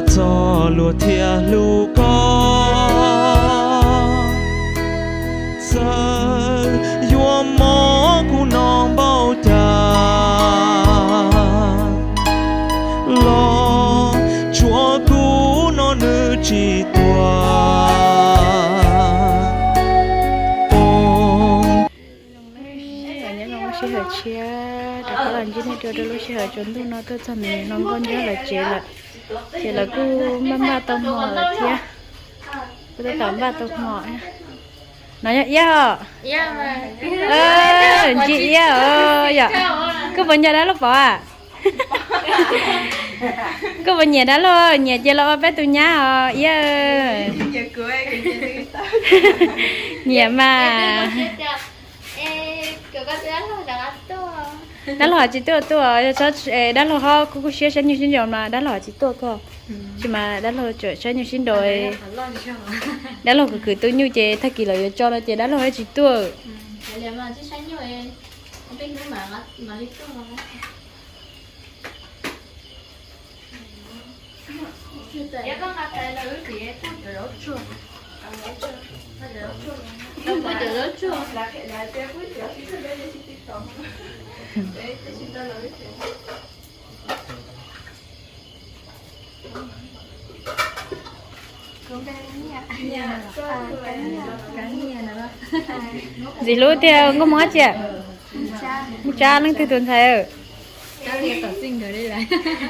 Txog luag thiaj hlub koj, txawm yuav mob kuv no npaum cas los tsuav kuv no nws tsis tuag. Nyob zoo lub sij hawm tshiab rov qab los ntsib nej dua rau lub sij hawm tsaus ntuj no tuaj txog ntawm no nkauj ncab lawv tsev lawm, ces lawv kuj npaj npaj tau hmo lawm thiab. Kuj tab tom npaj tau hmo. No yog iab os. Ntsis iab os yom. Koj puas nco dab laug Pov a? Koj puas nyiam dab laug? Nyiam ces los ua peb tus nyab os iab. Nyiam mas. Dab laug tsis tuaj tuaj, dab laug ho kuj kub siab saib nyuj sib nraus mas dab laug tsis tuaj koj. Tsis mas dab laug tsuas saib nyuj sib nraus. Dab laug khwv khwv tu nyuj ces tag kis lawv yuav tso no ces dab laug tsis tuaj. Ntxim hlub tiag, nkauj Hmoob dab tsi? Hmoob Tsab. Leej twg tus ntxhais?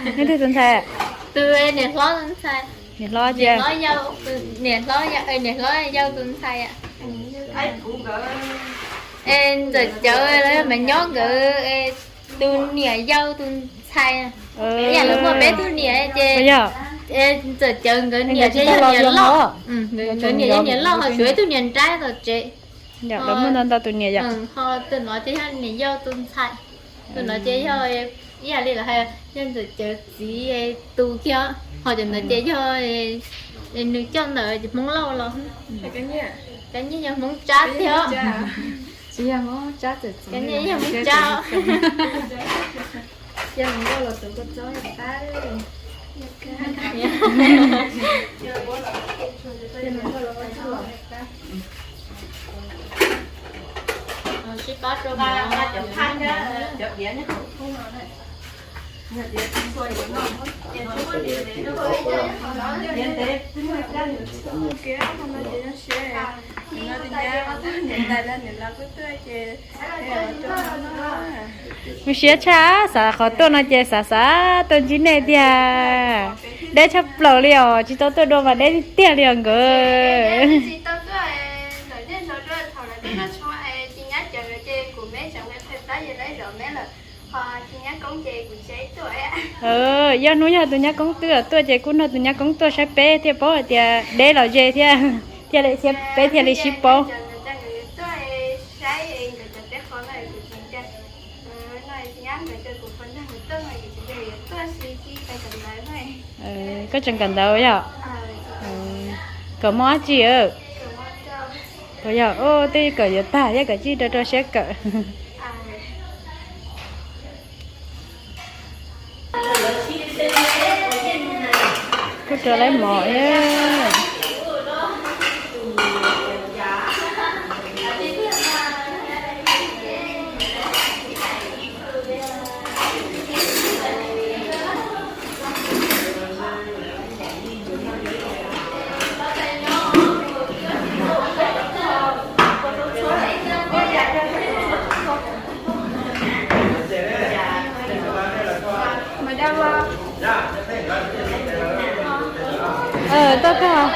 Leej twg tus ntxhais? Niam hlob ntxhais. Niam hlob ntxhais. Niam hlob yau tus ntxhais. Es Ntxawm Cawv los yog Maiv Nyob nkawd tus niam yau tus ntxhais. Ib yam lawv muaj peb tug niam ces Ntxawm Cawv nkawd niam ces yog niam loj, nkawd niam yog niam loj ho tshuav ib tug niam nrab tom tsev. Lawv muaj ntau tus niam yom. Ho tus no ces yog niam yau tus ntxhais. Tus no ces yog ib yam li lawv hais yog Ntxawm Cawv txiv tus kiag, ho cov ntawd ces yog nws coj ntawm Hmoob Lauj los. Cov nyiaj yog Hmoob Tsab thiab. Cov nyiaj yog Hmoob Tsab. Zoo siab tshaj, xav qhov tuaj no ces xav xav tuaj ntsib nej tiag. Deb tshaj plaws li os, tsis tau tuaj dua mas deb tiag li os nkawd. Yog hnub yog tus nyab koob twb tuaj ces kuj nrog tus nyab koob tuaj saib peb thiaj paub hais tias deb los ze thiab, thiaj li peb thiaj li sib paub. Koj tseem kawm ntawv yom? Kawm moj dab tsi? Kawm yog, twb kawm yuav tag thiab kawm tsis rau rau siab kawm. Kuj rau lawv mov. Tuaj kawg.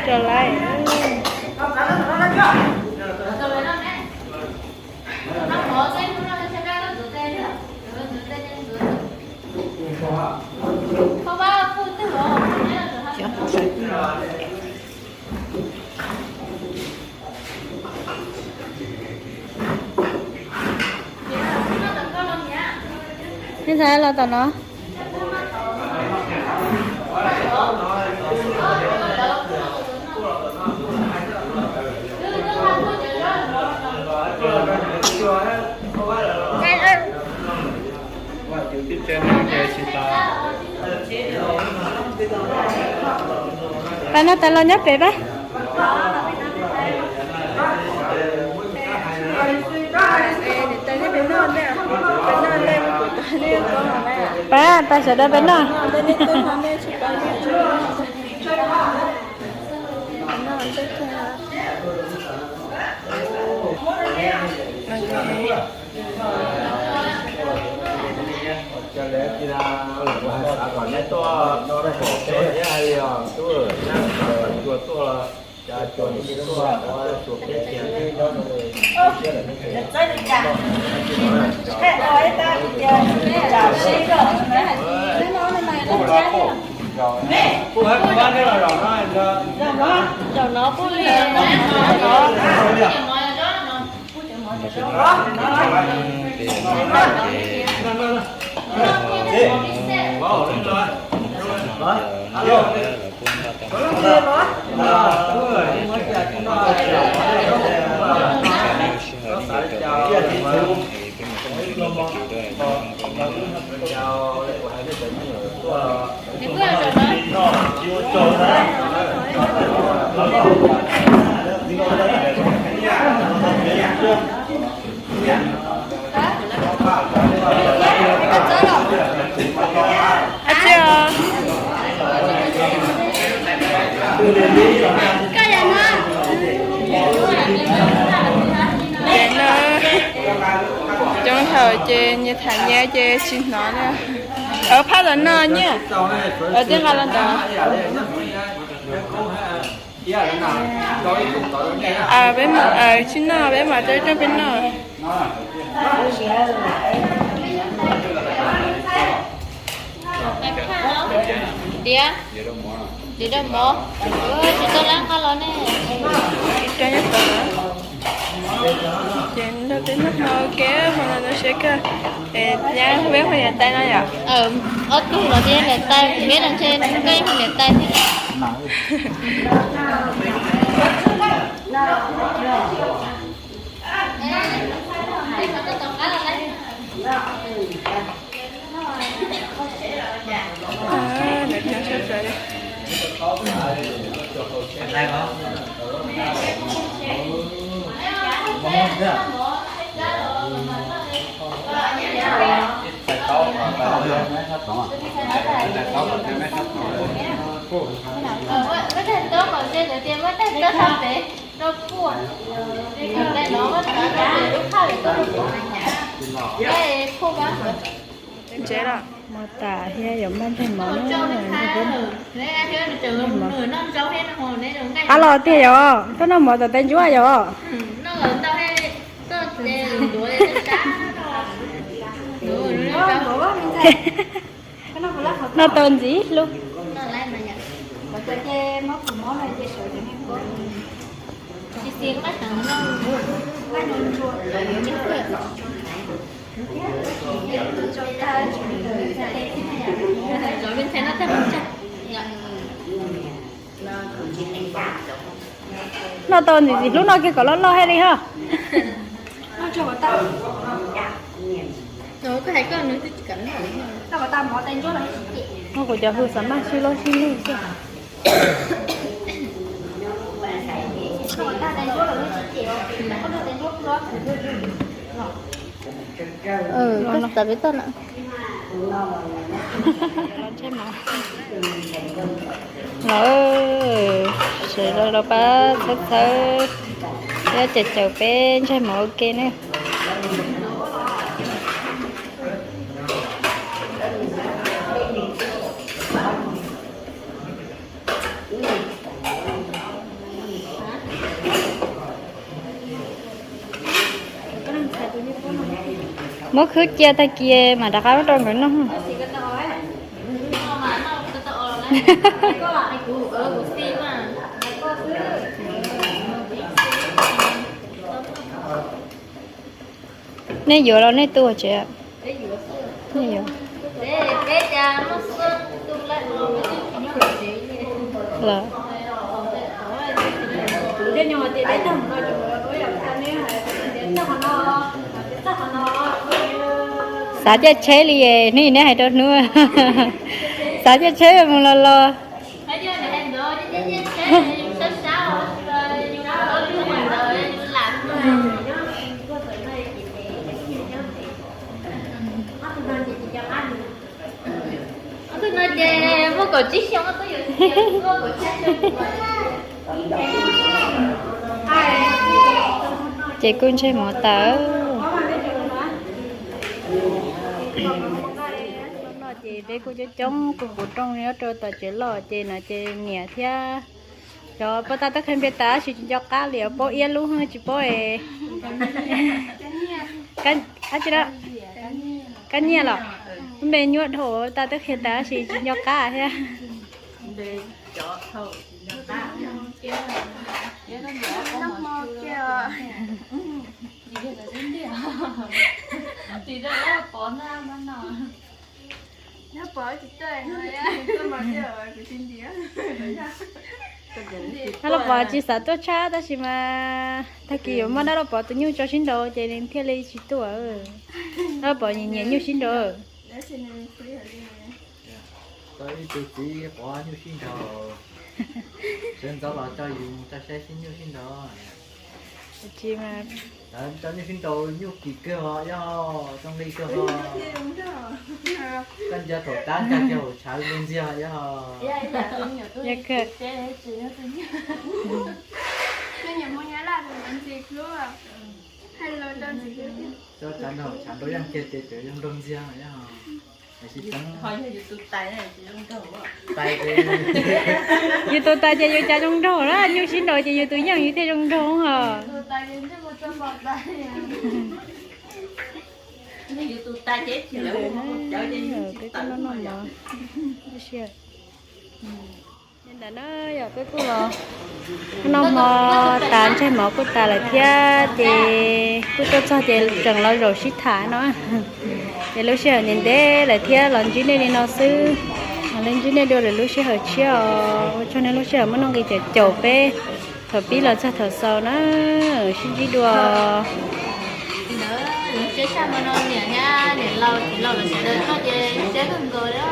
Tso lawm. Nej ntxhais los tom no. Tais noj tais los nyob pem pab. Pab, pab sawv daws pab noj. Ces no coob thaum ces nyias tham nyias ces tsis hnov na. Aw, phab los no nyiaj, aw, twb nqa los ntawd. Peb mam, tsis noj, peb mam rau rau peb noj. Tiav, tiav rau mov, tsis tau lab nqa los ne. Ces nrog peb noj hmo ua ke, hmo no zoo siab kawg. Nyab, peb hu niam tais no yom? Ob tug los tias niam tais, peb no ntshe koj hu niam tais thiab. Ntsev los mov tas thiab yuav npaj nplaig mov na. Qab los tiag yom, koj noj mov tom tais ntsuab yom? Noj tau ntxiv hlub. Noj tau ntxiv ntxiv hlub, noj kiag kom loj loj thiaj li ho. Kuv cov hws xav maj sib loj sib lug xwb. Koj xav peb toj na. Los, sawv daws los pab txhawb txhawb thiab caum caum peb ntsej muag ua ke na. Muab khwb cia tag kis mam rov qab muab rau nkawd noj. Nej yuav los nej tu tsev? Nej yuav. Los. Xav caij tsheb li es hnub neb hais rau hnub. Xav caij tsheb mus los los. Ces kuj ntsej mov tas. No ces peb kuj coob coob kuv kuv rooj nyob rau tom tsev loj ces no ces niam thiab cov poj tas twb qhia npe tas tab sis tsis nco qab li, paub iab lub tsis paub es. Kab nyiaj los? Lub npe nyuaj dhau, tas twb qhia tas tab sis tsis nco qab thiab. Tab los Pov tsis xav tuaj tshab tab sis mas tag kis yuav muab dab los Pov tus nyuj tso sib nraus ces nws thiaj li tsis tuaj. Dab los Pov nyiam nyiam nyuj sib nraus. Tau ib tug txiv quav nyuj sib nraus, sawv ntxov los tso yus mus tso saib sib nyuj sib nraus. Tsis mas, tso nyuj sib nraus nyuj kim kawg os, yog zoo nqi kawg os. Koj nco thaum tab nkag kiag hauv tshav zoo ntxiag yog. Tso tshav nraum tshav nraum yaj kiag ces tseem zoo nraug ntxiag yog. Yus tus tais ces yus cas zoo nraug na, nyuj sib nraus ces yus tus yeej yus thiaj zoo nraug os. Peb tuaj noj no, ntawm no yog peb kuj los noj hmo tas ntsej mov kuj tas lawm thiab ces kuj tuaj txog ces tseem los zaum sib tham no. Ces lub sij hawm ntev ntev lawm thiab los ntsib nej li no xwb. Los ntsib nej dua lwm lub sij hawm tshiab os. Ua tsaug nej lub sij hawm muab nuj nqis caum caum peb thaum pib los txog thaum xaus na. Sib ntsib dua. Ntawd seb sab hmo no niam thiab niam laus txiv laus lawv sawv daws tuaj ces siab kawg nkaus li.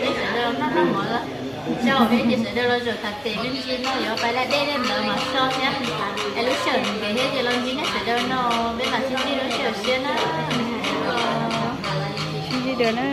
Peb sawv daws noj noj mov los, xyov peb ces sawv daws los zaum tham pem me ntsis no yuav pais laj dej dej ntawd mas so thiab. Es lub sij hawm ntev thiab ces los ntsib nej sawv daws no, peb mam sib ntsib lub sij hawm tshiab na. Sib ntsib dua na.